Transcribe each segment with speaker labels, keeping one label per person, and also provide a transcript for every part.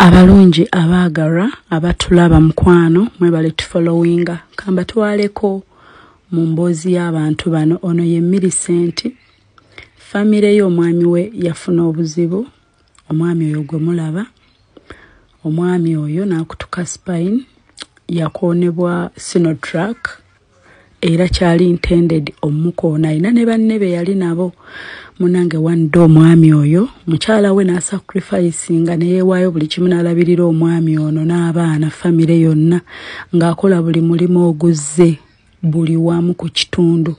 Speaker 1: Abalungi abaagalwa abatulaba, mukwano mwebale tufollowinga. Kambatwaleko mu mboozi y'abantu bano. Ono ye Millicent. Famire ye, omwami we yafuna obuzibu. Omwami oyo gwe mulaba, omwami oyo n'akutuka spine, yakoonebwa Sinotruck, era kyali intended omukoona. Alina ne banne be yali nabo. Munange, wanidde omwami oyo, mukyala we n'asacrificinga ne yeewaayo buli kimu n'alabirira omwami ono n'abaana, famire yonna, ng'akola buli mulimu oguzze buli wamu ku kitundu,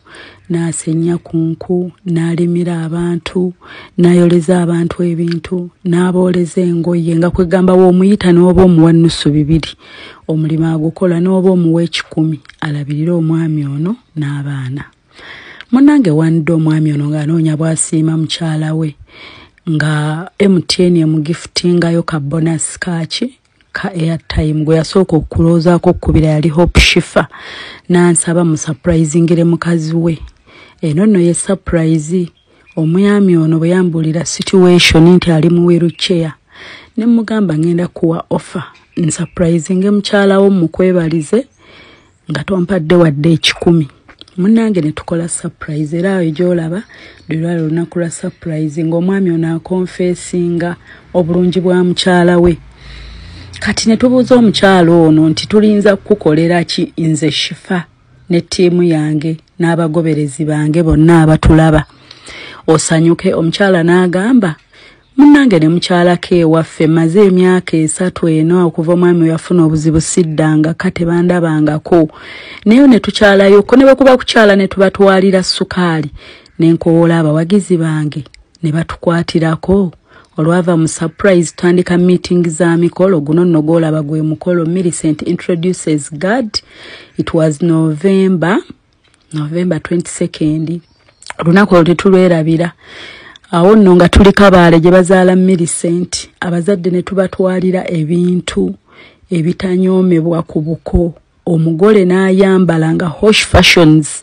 Speaker 1: n'asenya ku nku, n'alimira abantu, n'ayoleza abantu ebintu, n'abooleza engoye, nga kwegamba w'omuyita n'oba omuwa nusu bibiri, omulimu agukola, n'oba omuwa 100, alabirire omwami ono n'abaana. Munnange, wanidde omwami ono ng'anoonya bw'asiima mukyala we, nga MTN emugiftingayo ka bonus kaaki ka airtime. Gwe yasooka okulowoozaako okukubira yali Hope Shifa, n'ansaba musurprisingire mukazi we. Eno nno ye surprise. Omwami ono bwe yambuulira situation nti ali mu wheelchair, ne mugamba, "Ngenda kuwa offer nsurprisinge mukyala wo, mukwebalize nga tompadde wadde 100." Munnange, ne tukola surprise, era ayo gy'olaba lwe lwali olunaku lwa surprise, ng'omwami ono aconfessinga obulungi bwa mukyala we. Kati ne tubuuza omukyala ono nti, "Tulinza kukukolera ki nze Shifa ne ttiimu yange n'abagoberezi bange bonna abatulaba osanyuke?" Omukyala n'agamba, "Munnange, ne mukyalako ewaffe, maze emyaka 3 eno okuva omwami we yafuna obuzibu siddangaka, tebandabangako, naye ne tukyalayoko, ne bwe kuba kukyala ne tubatwalira sukaali, ne nkowoola abawagizi bange ne batukwatirako." Olwava mu surprise, tutandika meeting za mikolo. Guno nno gwolaba gwe mukolo Millicent introduces God. It was November 22nd. Olunaku olwo tetulwerabira. Awo nno nga tuli Kabaale gye bazaala Millicent, abazadde ne tubatwalira ebintu ebitanyoomebwa ku buko. Omugole n'ayambala nga Hosh Fashions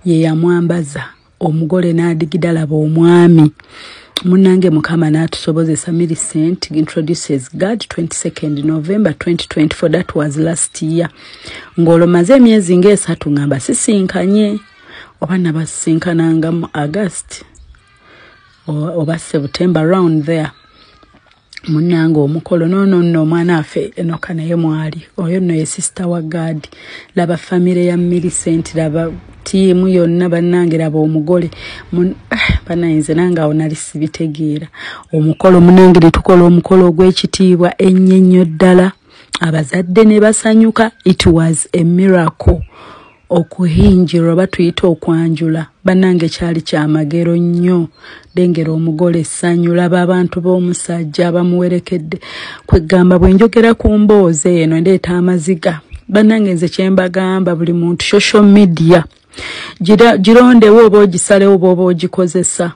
Speaker 1: ye yamwambaza. Omugole n'adigida, laba omwami. Munnange, Mukama n'atusobozesa. Millicent introduces God, 22nd November 2024. That was last year, ng'olwo maze emyezi nga 3 ngamba sisinkanye, oba nabasisinkananga mu August oba September, round there. Munnange, omukolo noono nno omwana affe enoka naye mwali. Oyo nno ye sister wa Gad. Laba famire ya Millicent, laba ttiimu yonna. Bannange, laba omugole. Bannange, nange awo nali sibitegeera. Omukolo, munnange, ne tukola omukolo ogw'ekitiibwa ennyo ennyo ddala, abazadde ne basanyuka. It was a miracle. Okuhinjirwa oba tuyite okwanjula, bannange, kyali kyamagero nnyo. Dengera omugole essanyu, laba abantu b'omusajja abamuwerekedde. Kwegamba bwe njogera ku mboozi eno ndeeta amaziga. Bannange, nze kyembagamba buli muntu, social media girondewo oba ogisalewo oba oba ogikozesa.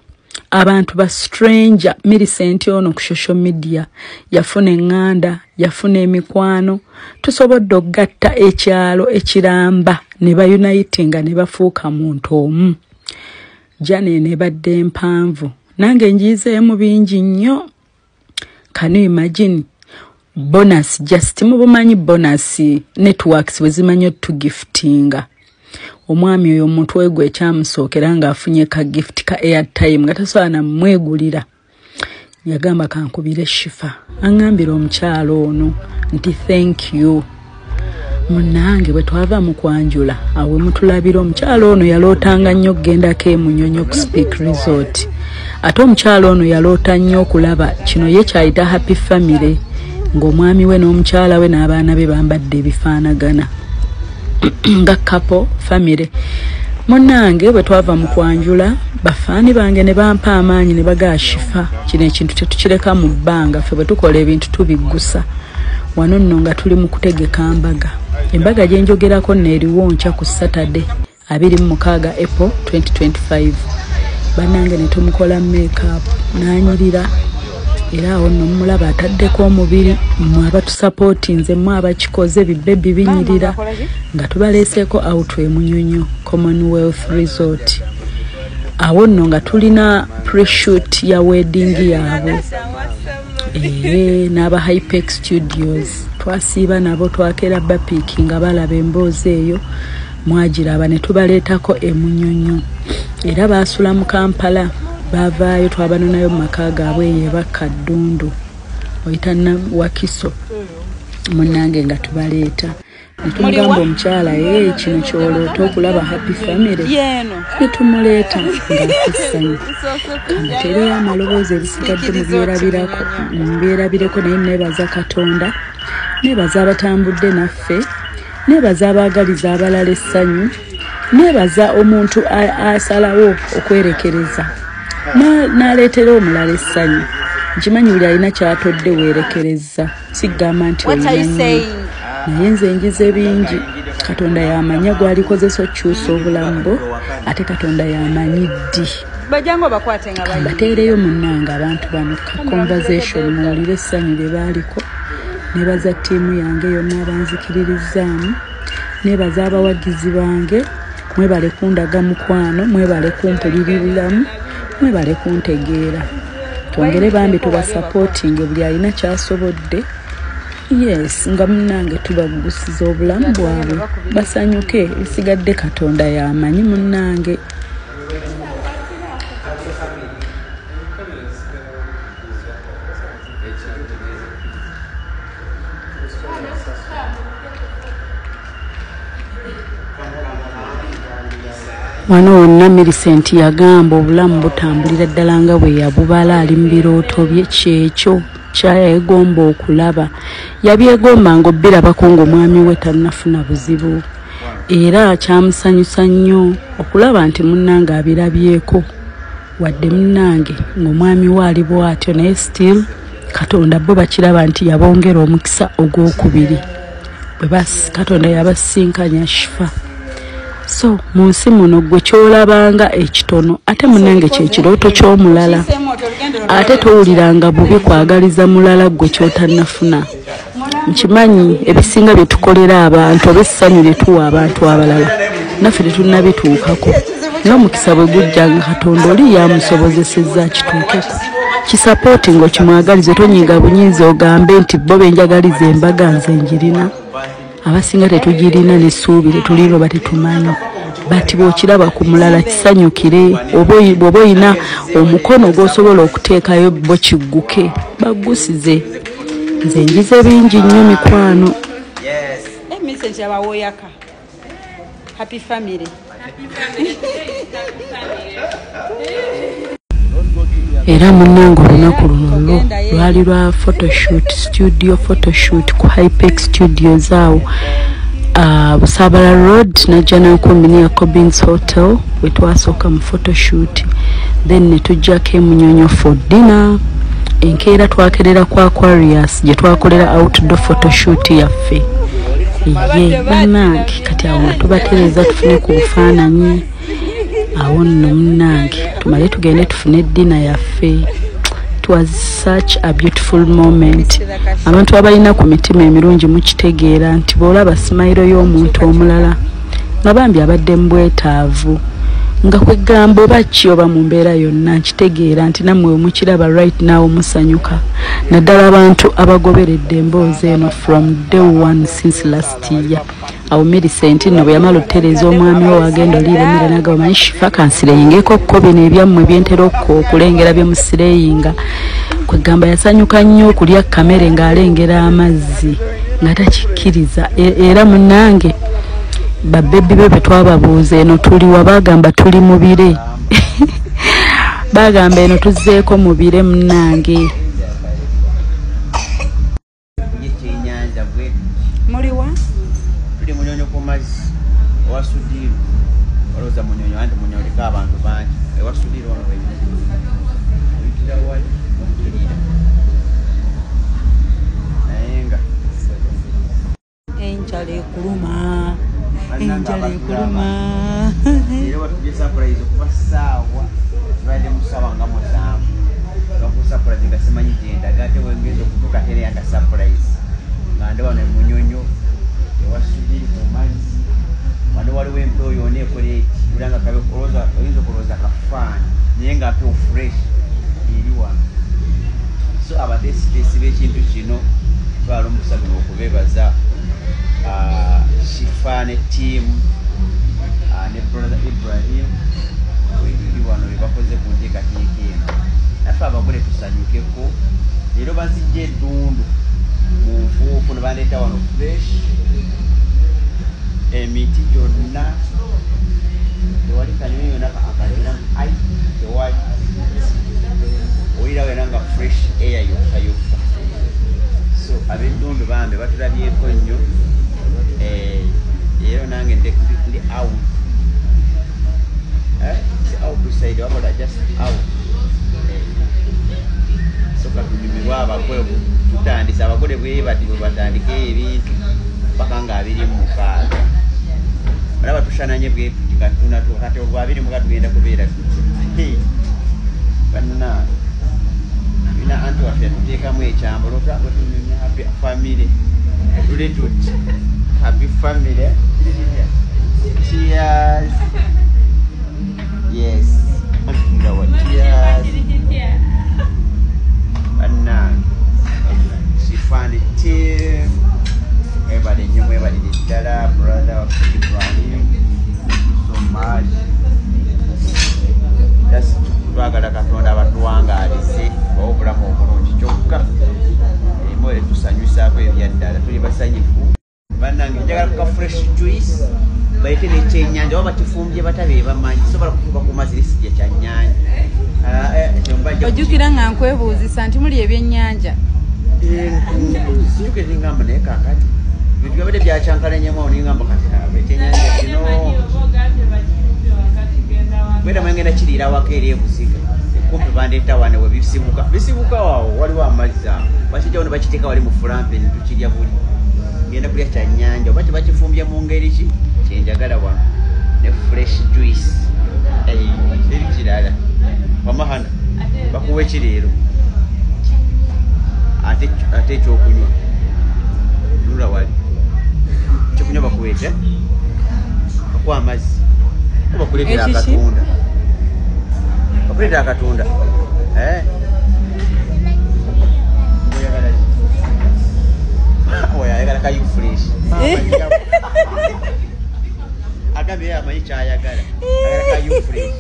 Speaker 1: Abantu ba stranger. Millicent ono ku social media yafuna eŋŋanda, yafuna emikwano. Tusobodde okugatta ekyalo ekiramba ne baunitinga ne bafuuka muntu omu. Jane eno ebadde empanvu, nange njiyizeemu bingi nnyo. Can you imagine bonus? Just mubumanyi bonus networks bwe zimanyi otugiftinga. Omwami oyo omutwe gwe ekyamusookera ng'afunye ka gift ka airtime nga tasobola namwegulira, yagamba, "Kankubire Shifa aŋŋambira omukyalo ono nti thank you." Munnange, bwe twava mu kwanjula, awe mutulabira omukyalo ono yalootanga nnyo okugendako emunyonyo ku Speke Resort. Ate omukyalo ono yaloota nnyo okulaba kino ye kyayita happy family, ng'omwami we n'omukyala we n'abaana be bambadde ebifaanagana nga couple family. Munnange, bwe twava mu kwanjula, bafaani bange ne bampa amaanyi ne bagaa, "Shifa, kino ekintu tetukireka mu bbanga. Ffe bwe tukola ebintu tubiggusa." Wano nno nga tuli mu kutegeka mbaga. Embaga gye njogerako nno eriwo nkya ku Saturday, 26 April 2025. Bannange, ne tumukola makeup n'anyirira, era awo nno mumulaba ataddeko omubiri. Mmwe abatusapootinze, mmwe abakikoze, bibebi binyirira nga tubaleeseeko out emunyonyo Commonwealth Resort. Awo nno nga tulina preshoot ya wedding yaabwe. N'aba Hypex Studios twasiiba nabo, twakera bapiiki nga balaba emboozi eyo mwagiraba, ne tubaleetako emunyonyo. Era baasula mu Kampala, baavaayo twabanonayo mu maka gaabwe eyo ebakka Ddundu oyita Wakiso munnange, nga tubaleeta netumugamba omukyala, ee kino kyoloota okulaba happy family, netumuleeta ng'afessanyu. Kambateereyo amaloboozi, ebisigadde mubyerabireko. Naye neebaza Katonda, neebaza abatambudde naffe, neebaza abaagaliza abalala essanyu, neebaza omuntu asalawo okwerekereza n'aleetera omulala essanyu. Nkimanyi buli alina kyatodde weerekereza, sigamba nti olina nnyo, naye nze njize bingi. Katonda yamanya gwalikozesa okukyusa obulamu bwo, ate Katonda yamanyi ddi. Kambateereyo munnange abantu bano ka conversation, muwulire essanyu lye baaliko. Nebaza ttiimu yange yonna abanzikiririzaamu, nebaza abawagizi bange, mwebale kundaga mukwano, mwebale kumpuliriramu, mwebale kuntegeera. Twongere bambi tubasapootinge buli alina kyasobodde. Yes, nga munnange tubagusiza obulamu bwabwe basanyuke, ebisigadde Katonda yamanyi munnange. Wano wonna Millicent yagamba obulamu butambulira ddala nga bwe yabubala ali mu birooto bye. Kyekyo kyayegomba okulaba, yabyegombanga obbirabako ng'omwami we tannafuna buzibu, era kyamusanyusa nnyo okulaba nti munnange abirabyeko, wadde munnange ng'omwami we ali bw'atyo, naye still Katonda bo bakiraba nti yabongera omukisa ogwokubiri bwe Katonda yabasinkanya Shifa. So mu nsi muno gwe kyolabanga ekitono ate munnange kyekirooto ky'omulala, ate towuliranga bubi kwagaliza mulala gwe kyotannafuna. Nkimanyi ebisinga bye tukolera abantu oba essanyu lye tuwa abantu abalala naffe tetunnabituukako, n'omukisa bwe gujjanga Katonda oli yamusobozesezza akituukeko. Kisapootinga okimwagalize, tonyiga bunyiizi ogambe nti bo benjagaliza embaga nze njirina. Abasinga tetugirina n'essuubi tetulina oba tetumanyi, bati bw'okiraba ku mulala kisanyukire, bw'oba olina omukono gw'osobola okuteekayo bo kigguke, baggusize. Nze njize bingi nnyo mikwano.
Speaker 2: Happy family.
Speaker 1: Era munnange olunaku luno lwo lwali lwa photoshoot, studio photoshoot ku Hypex Studios awo Busabala Road Najjanankumbi near Cobins Hotel we twasooka mu photoshoot, then ne tujjako emunyonyo for dinner. Enkeera twakerera ku Aquarius gye twakolera outdoor photoshoot yaffe. Ye bannange kati awo nga tubatereeza tufune ku bufaananyi, awo nno munnange tumale tugende tufune dinner yaffe. It was such a beautiful moment. Abantu abalina ku mitima emirungi mukitegeera nti bw'olaba smile y'omuntu omulala nga bambi abadde mu bwetaavu, nga kwegamba oba ki oba mu mbeera yonna, nkitegeera nti nammwe mukiraba right now musanyuka, naddala abantu abagoberedde emboozi eno from day one since last year. Awo Millicent nno bwe yamala okutereeza omwami we wagenda oliira emmere n'agamba, manyi Shifa kansireyingeko kko bino ebyammwe byentera okulengera bye musireyinga. Kwegamba yasanyuka nnyo okulya kamere ng'alengera amazzi nga takikkiriza. Era munnange babbebi be bwe twababuuza eno tuliwa, baagamba tuli mu bire. Baagamba eno tuzzeeko mu bire munnange.
Speaker 2: Muliwa?
Speaker 3: Tuli Munyonyo ku mazzi ewa Sudiru. Olowooza Munyonyo anti Munyonyo oliko abantu bangi. Ewa Sudiru wano wenyini. Oyitira wali n'okkirira. Naye nga
Speaker 2: enjala ekuluma, enjala ekuluma.
Speaker 3: Era batujje surprise okuva ssaawa tubadde mu ssaawa nga 7. Baku surprise nga simanyi gye ndaga, ate bwe ngenze okutuuka ate era nga surprise. Nga ndi wano e Munyonyo ewa Sudiru ku mazzi. Wano waliwo empewo yonna ekola eti, era nga kabe oyinza okulowooza kafaani, naye nga mpewo fresh eri wano. So abadde okubebaza Shifa ne team ne brother Ibrahim webiri wano bebakoze ku nteekateeka eno. Naffe abagole tusanyukeko. Leero banzijja eddundu mu nfuufu ne bandeeta wano fresh, emiti gyonna tewali kanyonyi yonna akagira ai tewali, owulira wena nga fresh air yokka yokka. So ab'eddundu bambi batulabyeko nnyo. Leero nange ndi out, si outside wabula just out. So katunyumirwa abagole, tutandise abagole bwe bati bwe batandika ebintu paka nga 26. Olaba tushananye bwe tuti katunatuuka kati obwa 26 tugenda kubeera tuti banna bina anti waffe yatuteekamu ekyambalo tunyumya happy family tuli tuti happy family. Cheers. Yes. Cheers. Bannange Shifani team mwebale nnyo, mwebalire ddala. Brother waffe Ibrahim, thank you so much. Just twagala Katonda abatuwangaalize bawe obulamu obulungi kyokka emwere tusanyusaako ebyaddala, tuli basanyufu bannange. Njagala kuka fresh juice balete n'ekyennyanja oba bakifumbye batabe bamanyi, sobola kutuuka ku mazzi lisijja kyannyanja.
Speaker 2: Ojjukira nga nkwebuuzisa nti muli ebyennyanja?
Speaker 3: Sijjukira ningamba naye kaakati bintu byabadde byakyankalanyemu awo ningamba kati ekyennyanja kino bweda mwengenda kiriira waka eri ebuziga kumpi bandeeta wano we bisibuka bisibuka awo waliwo amazzi awo bakijjawo ne bakiteeka wali mu fulampe ne tukirya buli. Ngenda kulya kyannyanja oba tebakifumbye mu ngeri ki kyenjagala wano ne fresh juice eri kirala. Wamahana bakuwa ekireero ate ekyokunywa tunula wali ekyokunywa bakuwa ekya bakuwa amazzi bakuleetera akatunda, bakuleetera akatunda. Oyagala kayu fresh agambye amanyi kyayagala, ayagala kayu fresh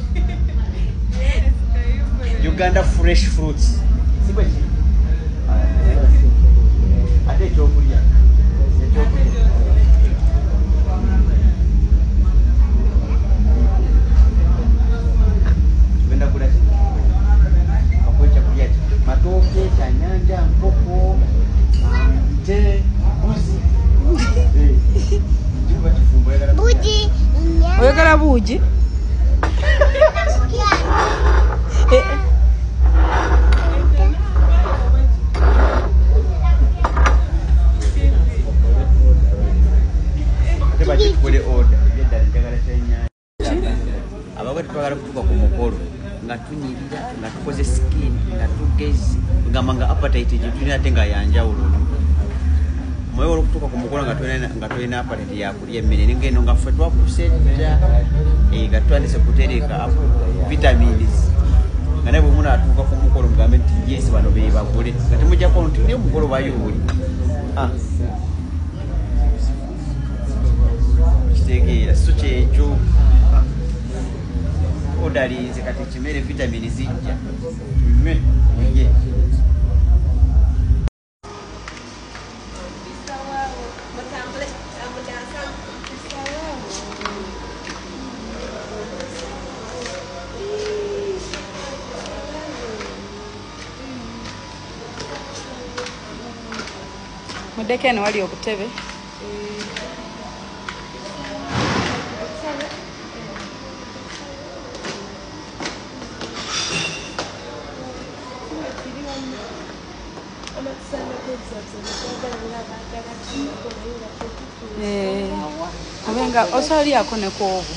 Speaker 3: Uganda fresh fruits. Ate ekyokulya ekyokulya tugenda kula ki? Bakuwa ekyokulya ki? Matooke, kyannyanja, nkoko, nte, mbuzi.
Speaker 2: Buugi. Oyagala buugi?
Speaker 3: Tukole order ebyaddala njagala kyannyanja. Abagole twagala kutuuka ku mukolo nga tunyirira, nga tukoze skin, nga tugezi, kugamba nga appetite gye tulina ate nga yanjawulo. Mwewe olwokutuuka ku mukolo nga tolina appetite yakulya emmere nengeno nga ffe twakuse dda nga tutandise kutereka vitamins nga naye bwe munaatuuka ku mukolo mugambe nti yes bano be bagole nga temujjako nti naye omukolo bayuuli. Kitegeera so kyekyo odalinze kati ekimere vitamini zijja tunywe tulye.
Speaker 2: Muddeko eno wali obutebe. Obenga osolyako ne kwobu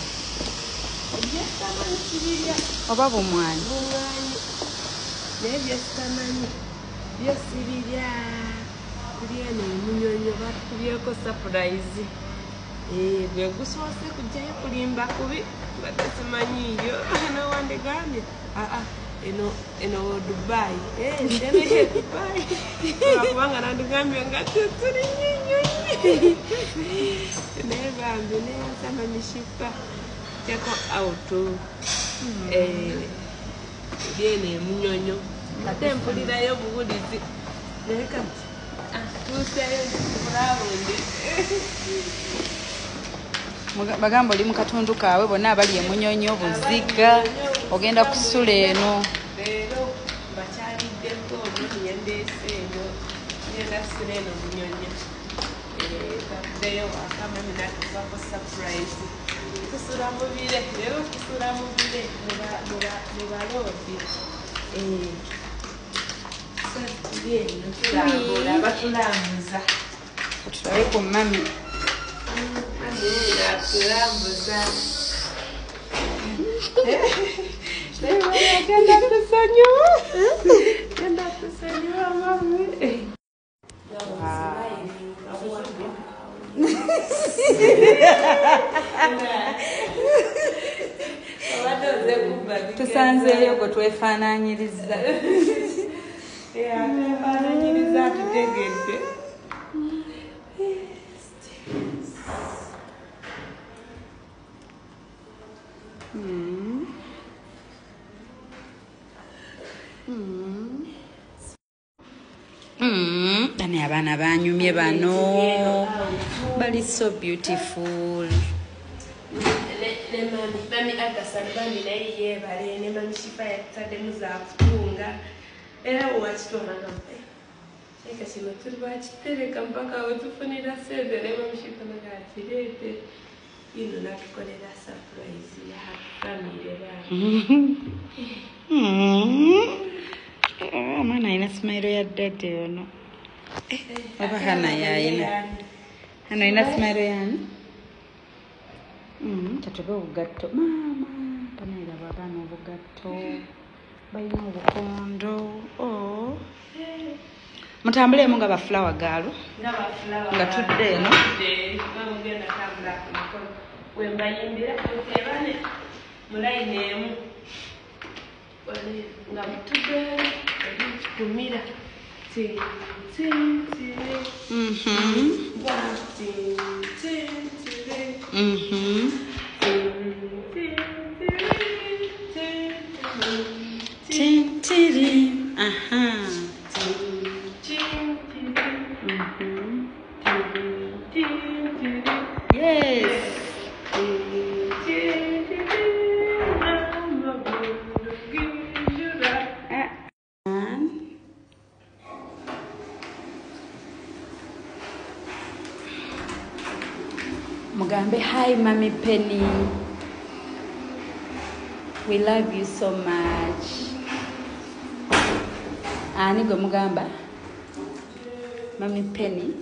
Speaker 2: oba bumwanyi
Speaker 4: naye byesitamanyi byesibirya eno emunyonyo batukubyeko surprise. Gwe gusoose kujjayo kulimba kubi mbadde simanyiiyo nowandigambye aa Eno Dubai. Eno Dubai. Kubanga nandigambye nga tuli nnyo. Naye bambi neyasama mishipa. Teko out. Eri Emunyonyo. Ate mpulirayo buwulizi. Naye kati tuuseyo ndikurawundi.
Speaker 2: Bagamba oli mu katundu kaabwe bonna abali Emunyonyo, Buziga, ogenda kusula eno.
Speaker 4: Leero bakyaliddeko nyendeese eno, ngenda kusula eno Munyonyo. Tavuddeyo waka mami n'atuvaako surprise. Tusula mu bire, leero tusula mu bire mu baloodi. So tuli eno tulambula, batulambuza.
Speaker 2: Tulabe ku mami.
Speaker 4: Tulambuza. Genda tusonyiwa. Genda tusonyiwa mami.
Speaker 2: Tusanzeeyo gwe twefaanaanyiriza.
Speaker 4: Twefaanaanyiriza tutegedde.
Speaker 2: Bano abaana banyumye bano bali so beautiful.
Speaker 4: Ne mami Agasa bambi naye yeebale, ne mami Shifa yataddemu za kutunga era wakitwala nga kyeka kino tuli bakitereka mpaka we tufunira ssente, ne mami Shifa nga akireete ino natukolera surprise ya happy family bambi.
Speaker 2: Omwana alina smile ya daddy ono. Oba hana yayina. Hano alina smile yani? Tatube obugatto. Maama, banairaba abaana obugatto. Balina obukondo. Oh. Mutambulemu nga ba flower girl.
Speaker 4: Nga ba flower.
Speaker 2: Nga tudde eno.
Speaker 4: Mugenda tambula ku mukono. We mbayimbira mutebane mu line emu. Nga mutudde eri kikumira. Ti ti ti. Ti ti ti. Ti
Speaker 2: ti ti. Aha. Yes. Mugambe, hi Mami Penny. We love you so much. Ani gwe mugamba? Mami Penny.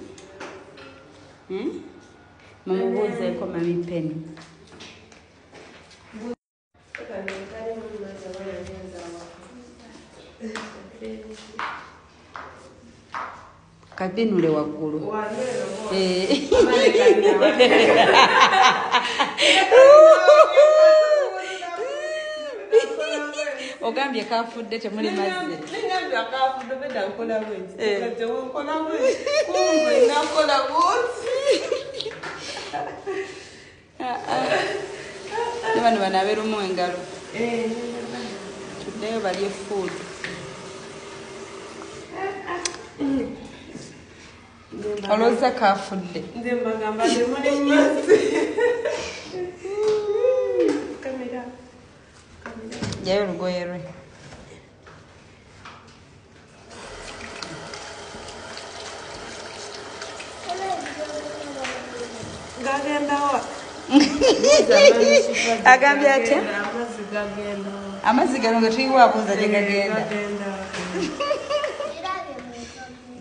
Speaker 2: Mumubuuzeeko Mami Penny. Kabinule waggulu. Ogambye kafudde temuli mazzi.
Speaker 4: Nengambye akafudde bedda nkola bwenti. Kati nkola bwenti. Kumbe nakola bwenti.
Speaker 2: Ne bano banaabeerumu engalo. Tuddeyo balye food. Olowooza kafudde.
Speaker 4: Nze mbagamba temuli mazzi. Kamera.
Speaker 2: Jayo olugoye lwe.
Speaker 4: Gagendawa.
Speaker 2: Agambye atya?
Speaker 4: Amazzi gagendawa.
Speaker 2: Amazzi gano nga tuyiwa abuuza gye gagenda.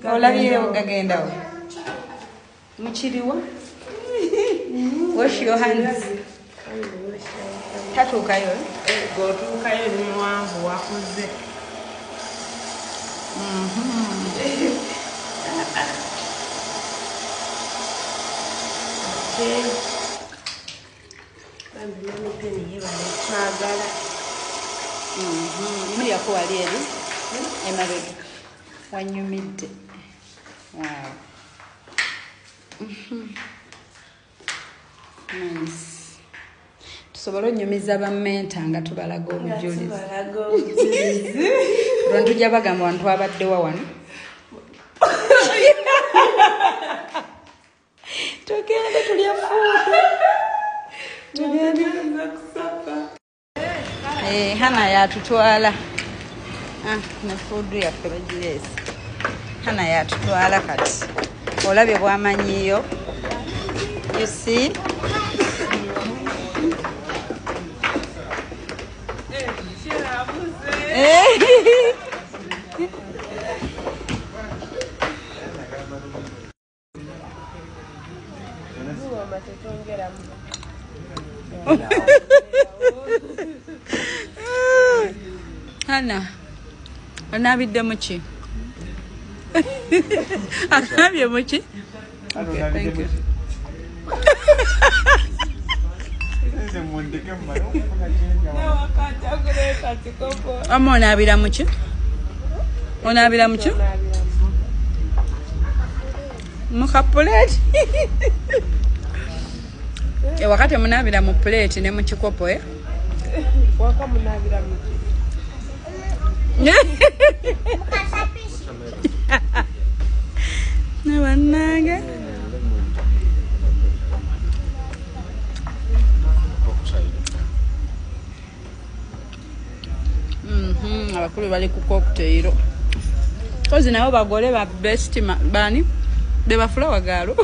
Speaker 2: Olabyewo gagendawa. Mukiriwa? Wash your hands. Tatuukayo?
Speaker 4: Gwotuukayo ni muwanvu wakuze. Bambi Mami Penny yebale twagala.
Speaker 2: Muli Tunuulirako wali eri emabega wanyumidde. Wow. Nice. Tusobole onyumiza bammenta nga tubalaga obujulizi. Lwe tujja bagamba wantu abaddewa wano. Tugende tulya food. Tugende. Hana yatutwala. Ne food yaffe bagireese. Hana yatutwala kati. Olabye bw'amanyiyo. You see? Hana, onabidde muki? Anabye muki? Okay, thank you. Ama onabira muki? Onabira muki? Muka plate. Wakati munabira mu plate ne mu kikopo eh?
Speaker 4: Waka munabira muki?
Speaker 2: Ne bannange. Abakulu bali ku cocktail. Kozi nabo bagole ba best bani be ba flower girl.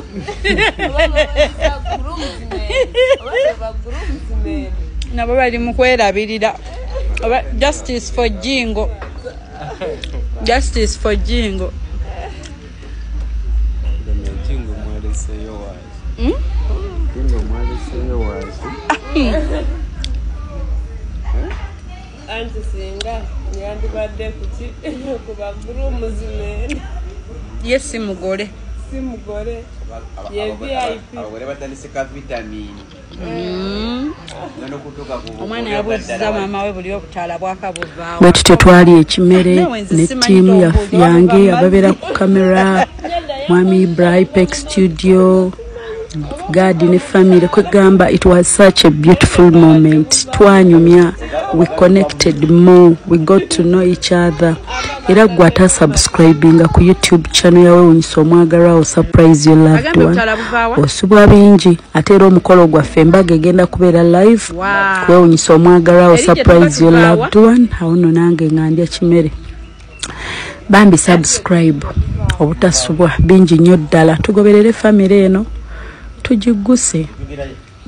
Speaker 2: Nabo bali mu kwerabirira. Justice for Jingo. Justice for Jingo.
Speaker 5: Jingo mwaleseyo wazi. Jingo mwaleseyo wazi.
Speaker 4: Anti singa yandibadde kuki kuba groomsmen.
Speaker 2: Yes, mugole.
Speaker 4: Si mugole. Ye VIP.
Speaker 3: Abagole batandise ka vitamin.
Speaker 2: Omwana yabuuziza maama we buli obutaala bwakabuvaawo.
Speaker 1: Bwe tutyo twali ekimere ne ttiimu yange ababeera ku kamera, Mwami Ibrahim Studio, Gadi ne family. Kwegamba it was such a beautiful moment. Twanyumya, we connected more, we got to know each other. Era gwe atasubscribinga ku YouTube channel yawe Wewunyisa Omwagalwa surprise your loved one. Osubwa bingi ate era omukolo gwaffe embaga egenda kubeera live. Wewunyisa Omwagalwa surprise your loved one. Awo nno nange nga ndya kimere. Bambi subscribe obutasubwa bingi nnyo ddala. Tugoberere family eno tugiguse.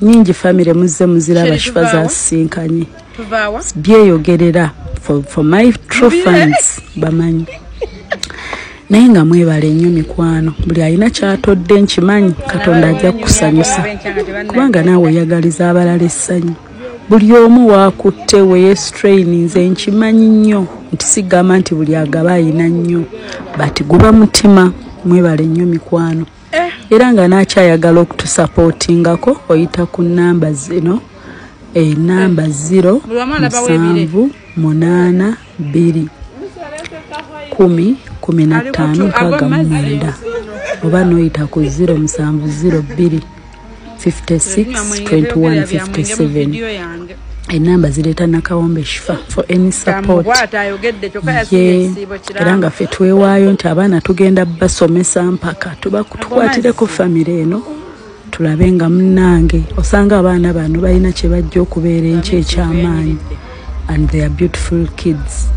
Speaker 1: Nyingi family muzze muziraba Shifa zasisinkanye. Byeyogerera for my true fans bamanyi. Naye nga mwebale nnyo mikwano. Buli alina kyatodde nkimanyi Katonda ajja kukusanyusa. Kubanga naawe oyagaliza abalala essanyu. Buli omu waakutte we strain nze nkimanyi nnyo nti sigamba nti buli agaba ayina nnyo, but guba mutima. Mwebale nnyo mikwano. Era nga n'akyayagala okutusapootingako oyita ku namba zino, enamba 0 7 8 2 10 15 69 oba n'oyita ku 0 7 0 2 56 21 57. Enamba zireeta Nakawombe Shifa for any support. Era nga ffe twewaayo nti abaana tugenda basomesa mpaka tukwatireko famire eno tulabe nga munnange osanga abaana bano balina kye bajja okubeera enkya eky'amaanyi, and they are beautiful kids.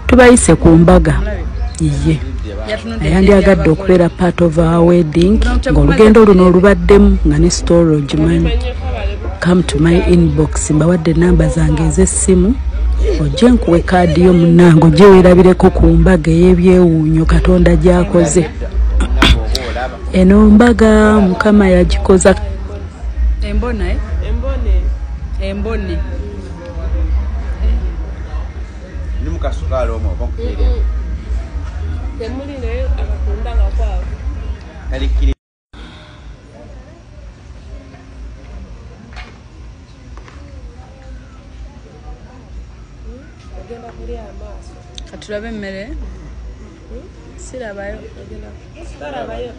Speaker 1: Tubayise ku mbaga ye ayandyagadde okubeera part of our wedding ng'olugendo luno olubaddemu nga ne story ogimanyi. Come to my inbox, mbawadde namba zange ez'essimu, ojje nkuwe kaadi yo munnange ojje weerabireko ku mbaga ey'ebyewuunyo Katonda gy'akoze. Eno mbaga Mukama yagikoza.
Speaker 2: Embone. Embone.
Speaker 3: Ndi mukasukaali omwo oba nkuteeremu?
Speaker 4: Temuli naye akakunda nga kwabo.
Speaker 3: Kalikiri.
Speaker 4: Ogenda kulya amaaso.
Speaker 1: Katulabe emmere. Sirabayo.
Speaker 4: Sirabayo.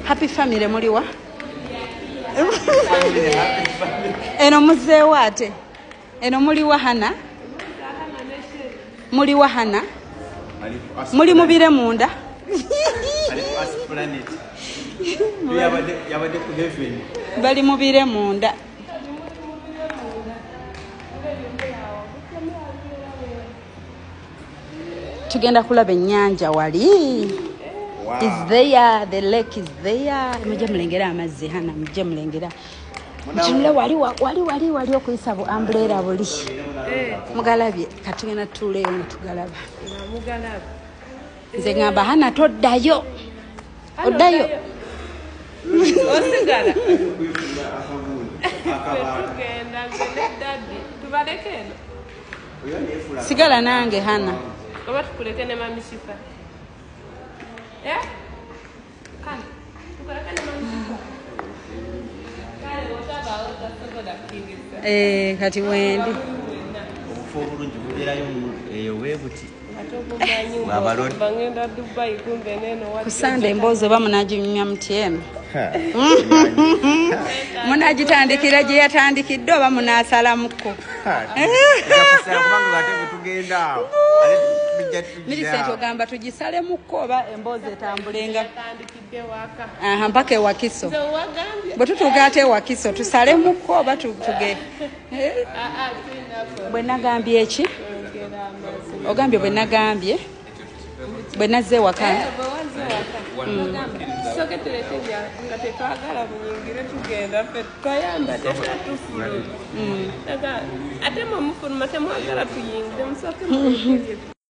Speaker 2: Happy family muliwa. Eno muzeewo ate. Eno muliwa Hana. Muliwa Hana. Muli mubire munda. Bali mubire munda. Tugenda kulaba ennyanja wali.
Speaker 3: Wow.
Speaker 2: Is there, the lake is there. Mujje mulengera amazzi Hana, mujje mulengera. Mutunule wali wali wali wali okuyisa bu umbrella buli. Mugalabye katugenda tutuleyo nga tugalaba.
Speaker 4: Mugalaba.
Speaker 2: Nze ngamba Hana toddayo. Oddayo.
Speaker 4: Osigala. Tugenda nze ne daddy tubaleke eno.
Speaker 2: Sigala nange Hana.
Speaker 4: Oba tukuleke ne mami Shifa. Eh? Kale, tukuleke ne mami Shifa. Kale otaba otasobola kukkiriza.
Speaker 2: Kati wendi.
Speaker 3: Obufo obulungi bubeerayo eyo bwe buti.
Speaker 4: Bangenda Dubai kumbe neno watu.
Speaker 2: Kusande emboozi oba munaginyumya mutya eno? Munagitandikira gye yatandikidde oba munaasalamuko?
Speaker 3: Kubanga ate bwe tugenda awo.
Speaker 2: Millicent ogamba tugisalemuko oba emboozi etambulenga
Speaker 4: Yatandikidde waka.
Speaker 2: Aha, mpaka ewakiso.
Speaker 4: Nze wagambye.
Speaker 2: Bwe tutuuka ate ewakiso tusalemuko oba tuge. Bwe nagambye eki? Ogambye bwe nagambye bwe nazze ewaka.
Speaker 4: Tusooke tulete nga tetwagala muyingire tugenda ffe twayambadde tufuluma. Ate mwe mufuluma temwagala tuyingire musooke muyingire.